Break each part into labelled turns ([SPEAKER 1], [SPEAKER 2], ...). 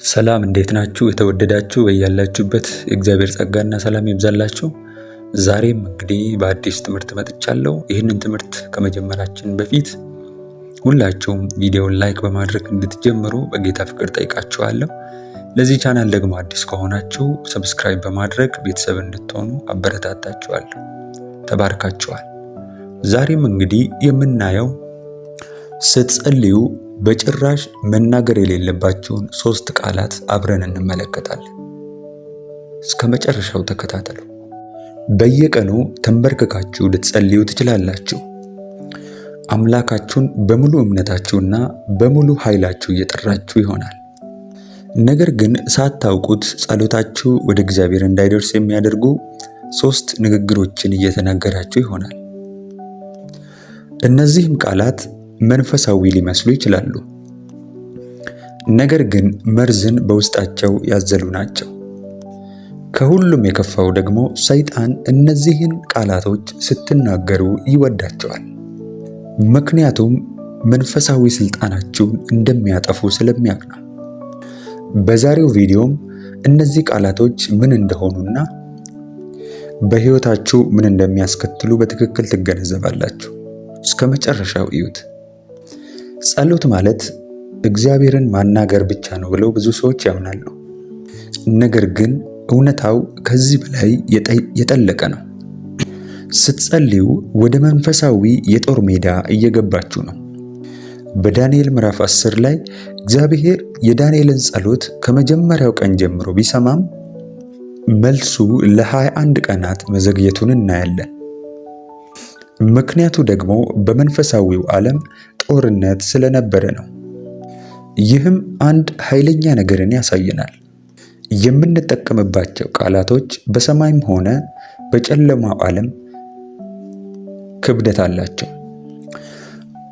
[SPEAKER 1] ሰላም እንዴት ናችሁ? የተወደዳችሁ በያላችሁበት የእግዚአብሔር ጸጋና ሰላም ይብዛላችሁ። ዛሬም እንግዲህ በአዲስ ትምህርት መጥቻለሁ። ይህንን ትምህርት ከመጀመራችን በፊት ሁላችሁም ቪዲዮውን like በማድረግ እንድትጀምሩ በጌታ ፍቅር ጠይቃችኋለሁ። ለዚህ ቻናል ደግሞ አዲስ ከሆናችሁ subscribe በማድረግ ቤተሰብ እንድትሆኑ አበረታታችኋለሁ። ተባርካችኋል። ዛሬም እንግዲህ የምናየው ስትጸልዩ በጭራሽ መናገር የሌለባችሁን ሶስት ቃላት አብረን እንመለከታለን። እስከ መጨረሻው ተከታተሉ። በየቀኑ ተንበርክካችሁ ልትጸልዩ ትችላላችሁ። አምላካችሁን በሙሉ እምነታችሁና በሙሉ ኃይላችሁ እየጠራችሁ ይሆናል። ነገር ግን ሳታውቁት ጸሎታችሁ ወደ እግዚአብሔር እንዳይደርስ የሚያደርጉ ሶስት ንግግሮችን እየተናገራችሁ ይሆናል። እነዚህም ቃላት መንፈሳዊ ሊመስሉ ይችላሉ፣ ነገር ግን መርዝን በውስጣቸው ያዘሉ ናቸው። ከሁሉም የከፋው ደግሞ ሰይጣን እነዚህን ቃላቶች ስትናገሩ ይወዳቸዋል። ምክንያቱም መንፈሳዊ ስልጣናችሁን እንደሚያጠፉ ስለሚያውቅ ነው። በዛሬው ቪዲዮም እነዚህ ቃላቶች ምን እንደሆኑና በሕይወታችሁ ምን እንደሚያስከትሉ በትክክል ትገነዘባላችሁ። እስከ መጨረሻው እዩት። ጸሎት ማለት እግዚአብሔርን ማናገር ብቻ ነው ብለው ብዙ ሰዎች ያምናሉ። ነገር ግን እውነታው ከዚህ በላይ የጠለቀ ነው። ስትጸልዩ ወደ መንፈሳዊ የጦር ሜዳ እየገባችሁ ነው። በዳንኤል ምዕራፍ 10 ላይ እግዚአብሔር የዳንኤልን ጸሎት ከመጀመሪያው ቀን ጀምሮ ቢሰማም መልሱ ለ21 ቀናት መዘግየቱን እናያለን። ምክንያቱ ደግሞ በመንፈሳዊው ዓለም ጦርነት ስለነበረ ነው። ይህም አንድ ኃይለኛ ነገርን ያሳየናል። የምንጠቀምባቸው ቃላቶች በሰማይም ሆነ በጨለማው ዓለም ክብደት አላቸው።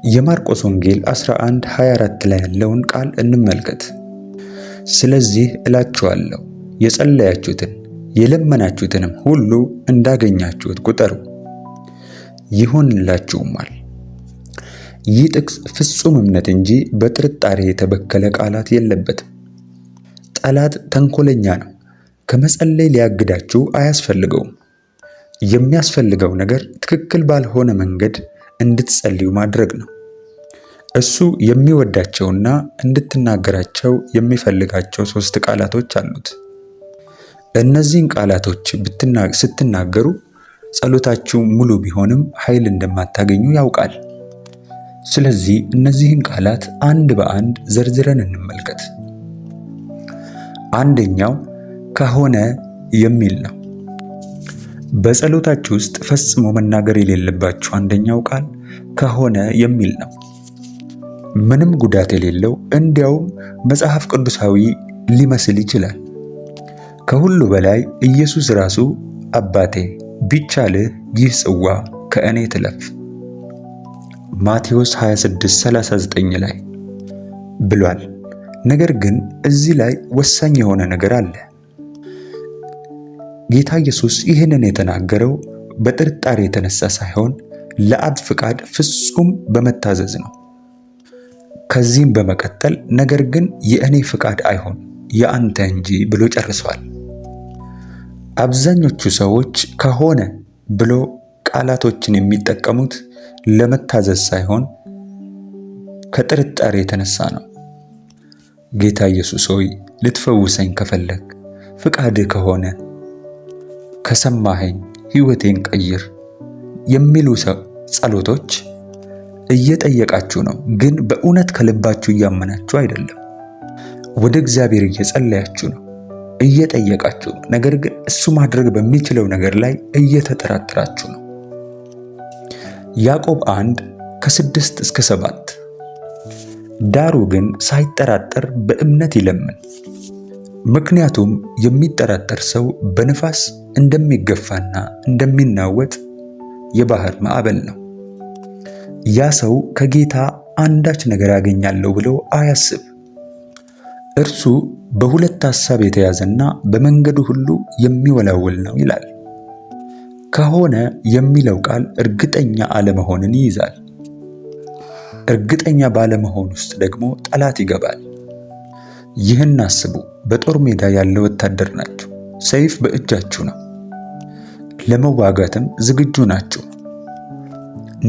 [SPEAKER 1] የማርቆስ ወንጌል 11:24 ላይ ያለውን ቃል እንመልከት። ስለዚህ እላችኋለሁ የጸለያችሁትን የለመናችሁትንም ሁሉ እንዳገኛችሁት ቁጠሩ፣ ይሆንላችሁማል። ይህ ጥቅስ ፍጹም እምነት እንጂ በጥርጣሬ የተበከለ ቃላት የለበትም። ጠላት ተንኮለኛ ነው። ከመጸለይ ሊያግዳችሁ አያስፈልገውም። የሚያስፈልገው ነገር ትክክል ባልሆነ መንገድ እንድትጸልዩ ማድረግ ነው። እሱ የሚወዳቸውና እንድትናገራቸው የሚፈልጋቸው ሶስት ቃላቶች አሉት። እነዚህን ቃላቶች ስትናገሩ ጸሎታችሁ ሙሉ ቢሆንም ኃይል እንደማታገኙ ያውቃል። ስለዚህ እነዚህን ቃላት አንድ በአንድ ዘርዝረን እንመልከት። አንደኛው ከሆነ የሚል ነው። በጸሎታችሁ ውስጥ ፈጽሞ መናገር የሌለባችሁ አንደኛው ቃል ከሆነ የሚል ነው። ምንም ጉዳት የሌለው እንዲያውም መጽሐፍ ቅዱሳዊ ሊመስል ይችላል። ከሁሉ በላይ ኢየሱስ ራሱ አባቴ ቢቻልህ ይህ ጽዋ ከእኔ ትለፍ ማቴዎስ 26:39 ላይ ብሏል። ነገር ግን እዚህ ላይ ወሳኝ የሆነ ነገር አለ። ጌታ ኢየሱስ ይህንን የተናገረው በጥርጣሬ የተነሳ ሳይሆን ለአብ ፍቃድ ፍጹም በመታዘዝ ነው። ከዚህም በመቀጠል ነገር ግን የእኔ ፍቃድ አይሆን የአንተ እንጂ ብሎ ጨርሷል። አብዛኞቹ ሰዎች ከሆነ ብሎ ቃላቶችን የሚጠቀሙት ለመታዘዝ ሳይሆን ከጥርጣሬ የተነሳ ነው። ጌታ ኢየሱስ ሆይ ልትፈውሰኝ ከፈለግ ፍቃድህ ከሆነ ከሰማኸኝ ሕይወቴን ቀይር የሚሉ ጸሎቶች እየጠየቃችሁ ነው፣ ግን በእውነት ከልባችሁ እያመናችሁ አይደለም። ወደ እግዚአብሔር እየጸለያችሁ ነው፣ እየጠየቃችሁ ነው፣ ነገር ግን እሱ ማድረግ በሚችለው ነገር ላይ እየተጠራጠራችሁ ነው። ያዕቆብ 1 ከ6 እስከ 7 ዳሩ ግን ሳይጠራጠር በእምነት ይለምን፣ ምክንያቱም የሚጠራጠር ሰው በንፋስ እንደሚገፋና እንደሚናወጥ የባህር ማዕበል ነው። ያ ሰው ከጌታ አንዳች ነገር ያገኛለሁ ብሎ አያስብ። እርሱ በሁለት ሐሳብ የተያዘና በመንገዱ ሁሉ የሚወላወል ነው ይላል። ከሆነ የሚለው ቃል እርግጠኛ አለመሆንን ይይዛል። እርግጠኛ ባለመሆን ውስጥ ደግሞ ጠላት ይገባል። ይህን አስቡ። በጦር ሜዳ ያለ ወታደር ናችሁ። ሰይፍ በእጃችሁ ነው፣ ለመዋጋትም ዝግጁ ናችሁ።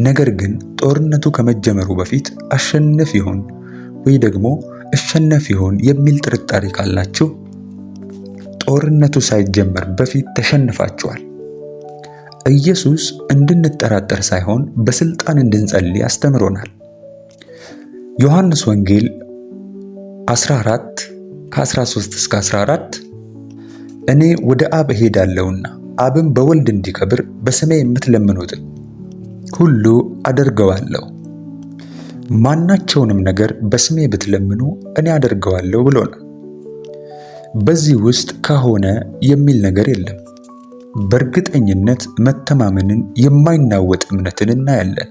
[SPEAKER 1] ነገር ግን ጦርነቱ ከመጀመሩ በፊት አሸንፍ ይሆን ወይ ደግሞ እሸነፍ ይሆን የሚል ጥርጣሬ ካላችሁ ጦርነቱ ሳይጀመር በፊት ተሸንፋችኋል። ኢየሱስ እንድንጠራጠር ሳይሆን በስልጣን እንድንጸልይ አስተምሮናል። ዮሐንስ ወንጌል 14 ከ13 እስከ 14 እኔ ወደ አብ እሄዳለሁና አብም በወልድ እንዲከብር በስሜ የምትለምኑትን ሁሉ አደርገዋለሁ። ማናቸውንም ነገር በስሜ ብትለምኑ እኔ አደርገዋለሁ ብሎናል። በዚህ ውስጥ ከሆነ የሚል ነገር የለም። በእርግጠኝነት መተማመንን፣ የማይናወጥ እምነትን እናያለን።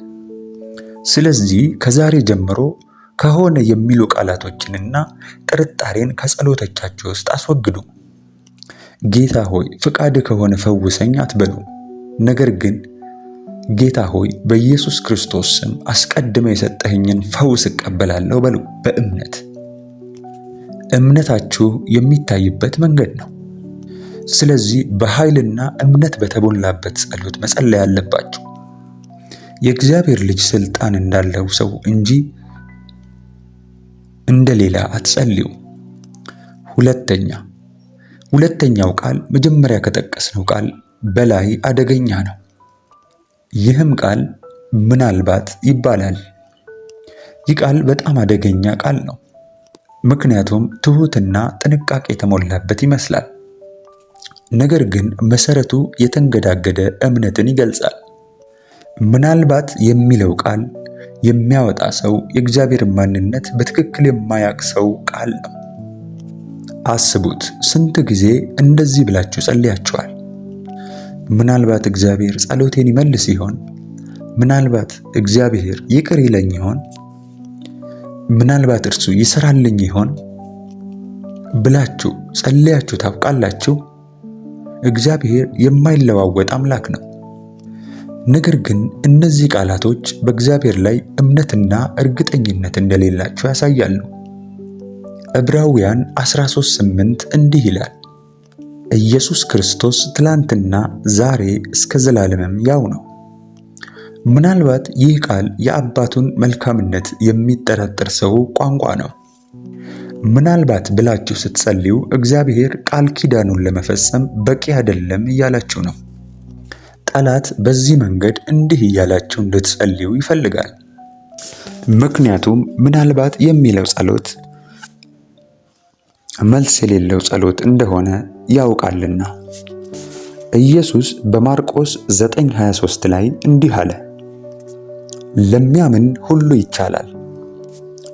[SPEAKER 1] ስለዚህ ከዛሬ ጀምሮ ከሆነ የሚሉ ቃላቶችንና ጥርጣሬን ከጸሎቶቻችሁ ውስጥ አስወግዱ። ጌታ ሆይ ፍቃድ ከሆነ ፈውሰኝ አትበሉ። ነገር ግን ጌታ ሆይ በኢየሱስ ክርስቶስ ስም አስቀድመ የሰጠኸኝን ፈውስ እቀበላለሁ በሉ በእምነት። እምነታችሁ የሚታይበት መንገድ ነው። ስለዚህ በኃይልና እምነት በተሞላበት ጸሎት መጸለይ አለባችሁ። የእግዚአብሔር ልጅ ስልጣን እንዳለው ሰው እንጂ እንደሌላ አትጸልዩ። ሁለተኛ ሁለተኛው ቃል መጀመሪያ ከጠቀስነው ቃል በላይ አደገኛ ነው። ይህም ቃል ምናልባት ይባላል። ይህ ቃል በጣም አደገኛ ቃል ነው። ምክንያቱም ትሁትና ጥንቃቄ የተሞላበት ይመስላል። ነገር ግን መሰረቱ የተንገዳገደ እምነትን ይገልጻል። ምናልባት የሚለው ቃል የሚያወጣ ሰው የእግዚአብሔር ማንነት በትክክል የማያውቅ ሰው ቃል ነው። አስቡት፣ ስንት ጊዜ እንደዚህ ብላችሁ ጸልያችኋል? ምናልባት እግዚአብሔር ጸሎቴን ይመልስ ይሆን? ምናልባት እግዚአብሔር ይቅር ይለኝ ይሆን? ምናልባት እርሱ ይሰራልኝ ይሆን ብላችሁ ጸልያችሁ ታውቃላችሁ? እግዚአብሔር የማይለዋወጥ አምላክ ነው። ነገር ግን እነዚህ ቃላቶች በእግዚአብሔር ላይ እምነትና እርግጠኝነት እንደሌላቸው ያሳያሉ። ዕብራውያን 13:8 እንዲህ ይላል፣ ኢየሱስ ክርስቶስ ትላንትና ዛሬ እስከ ዘላለምም ያው ነው። ምናልባት ይህ ቃል የአባቱን መልካምነት የሚጠራጠር ሰው ቋንቋ ነው። ምናልባት ብላችሁ ስትጸልዩ እግዚአብሔር ቃል ኪዳኑን ለመፈጸም በቂ አይደለም እያላችሁ ነው። ጠላት በዚህ መንገድ እንዲህ እያላችሁ እንድትጸልዩ ይፈልጋል። ምክንያቱም ምናልባት የሚለው ጸሎት መልስ የሌለው ጸሎት እንደሆነ ያውቃልና። ኢየሱስ በማርቆስ 9:23 ላይ እንዲህ አለ፣ ለሚያምን ሁሉ ይቻላል።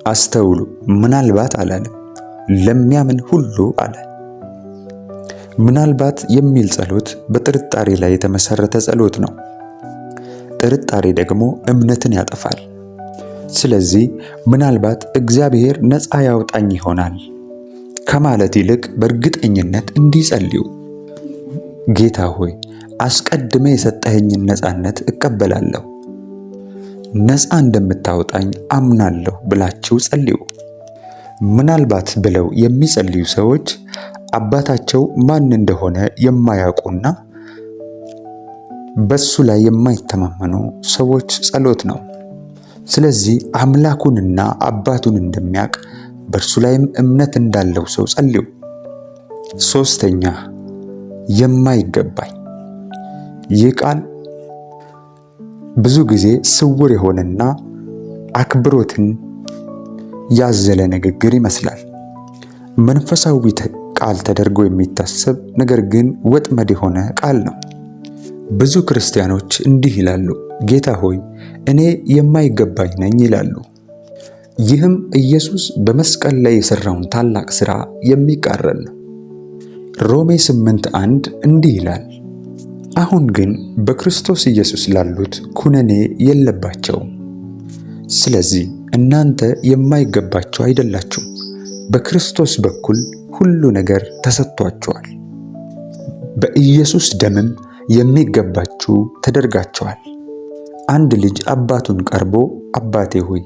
[SPEAKER 1] አስተውሉ፣ ምናልባት አላለም፣ ለሚያምን ሁሉ አለ። ምናልባት የሚል ጸሎት በጥርጣሬ ላይ የተመሰረተ ጸሎት ነው። ጥርጣሬ ደግሞ እምነትን ያጠፋል። ስለዚህ ምናልባት እግዚአብሔር ነፃ ያውጣኝ ይሆናል ከማለት ይልቅ በእርግጠኝነት እንዲጸልዩ፣ ጌታ ሆይ አስቀድመ የሰጠኸኝን ነፃነት እቀበላለሁ፣ ነፃ እንደምታወጣኝ አምናለሁ ብላችሁ ጸልዩ። ምናልባት ብለው የሚጸልዩ ሰዎች አባታቸው ማን እንደሆነ የማያውቁና በሱ ላይ የማይተማመኑ ሰዎች ጸሎት ነው። ስለዚህ አምላኩንና አባቱን እንደሚያውቅ በእርሱ ላይም እምነት እንዳለው ሰው ጸልዩ። ሶስተኛ የማይገባኝ። ይህ ቃል ብዙ ጊዜ ስውር የሆነና አክብሮትን ያዘለ ንግግር ይመስላል። መንፈሳዊ ቃል ተደርጎ የሚታሰብ ነገር ግን ወጥመድ የሆነ ቃል ነው። ብዙ ክርስቲያኖች እንዲህ ይላሉ፣ ጌታ ሆይ እኔ የማይገባኝ ነኝ ይላሉ። ይህም ኢየሱስ በመስቀል ላይ የሠራውን ታላቅ ሥራ የሚቃረን ነው። ሮሜ 8:1 እንዲህ ይላል፣ አሁን ግን በክርስቶስ ኢየሱስ ላሉት ኩነኔ የለባቸውም። ስለዚህ እናንተ የማይገባቸው አይደላችሁም፣ በክርስቶስ በኩል ሁሉ ነገር ተሰጥቷችኋል። በኢየሱስ ደምም የሚገባችሁ ተደርጋችኋል። አንድ ልጅ አባቱን ቀርቦ አባቴ ሆይ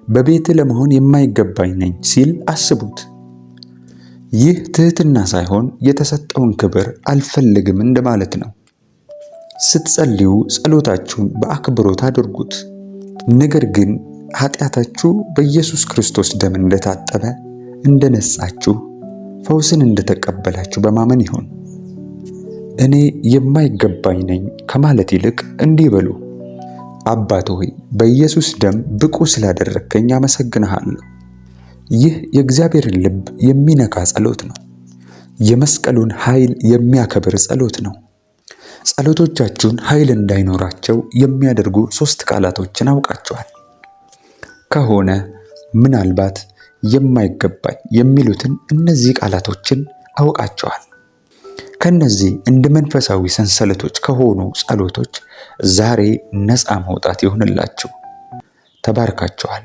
[SPEAKER 1] በቤት ለመሆን የማይገባኝ ነኝ ሲል አስቡት። ይህ ትህትና ሳይሆን የተሰጠውን ክብር አልፈልግም እንደማለት ነው። ስትጸልዩ ጸሎታችሁን በአክብሮት አድርጉት። ነገር ግን ኃጢአታችሁ በኢየሱስ ክርስቶስ ደም እንደታጠበ፣ እንደነጻችሁ፣ ፈውስን እንደተቀበላችሁ በማመን ይሁን። እኔ የማይገባኝ ነኝ ከማለት ይልቅ እንዲህ በሉ፣ አባት ሆይ በኢየሱስ ደም ብቁ ስላደረግከኝ አመሰግንሃለሁ። ይህ የእግዚአብሔርን ልብ የሚነካ ጸሎት ነው። የመስቀሉን ኃይል የሚያከብር ጸሎት ነው። ጸሎቶቻችሁን ኃይል እንዳይኖራቸው የሚያደርጉ ሦስት ቃላቶችን አውቃቸዋል። ከሆነ፣ ምናልባት፣ የማይገባኝ የሚሉትን እነዚህ ቃላቶችን አውቃቸዋል። ከነዚህ እንደ መንፈሳዊ ሰንሰለቶች ከሆኑ ጸሎቶች ዛሬ ነፃ መውጣት ይሁንላችሁ። ተባርካችኋል።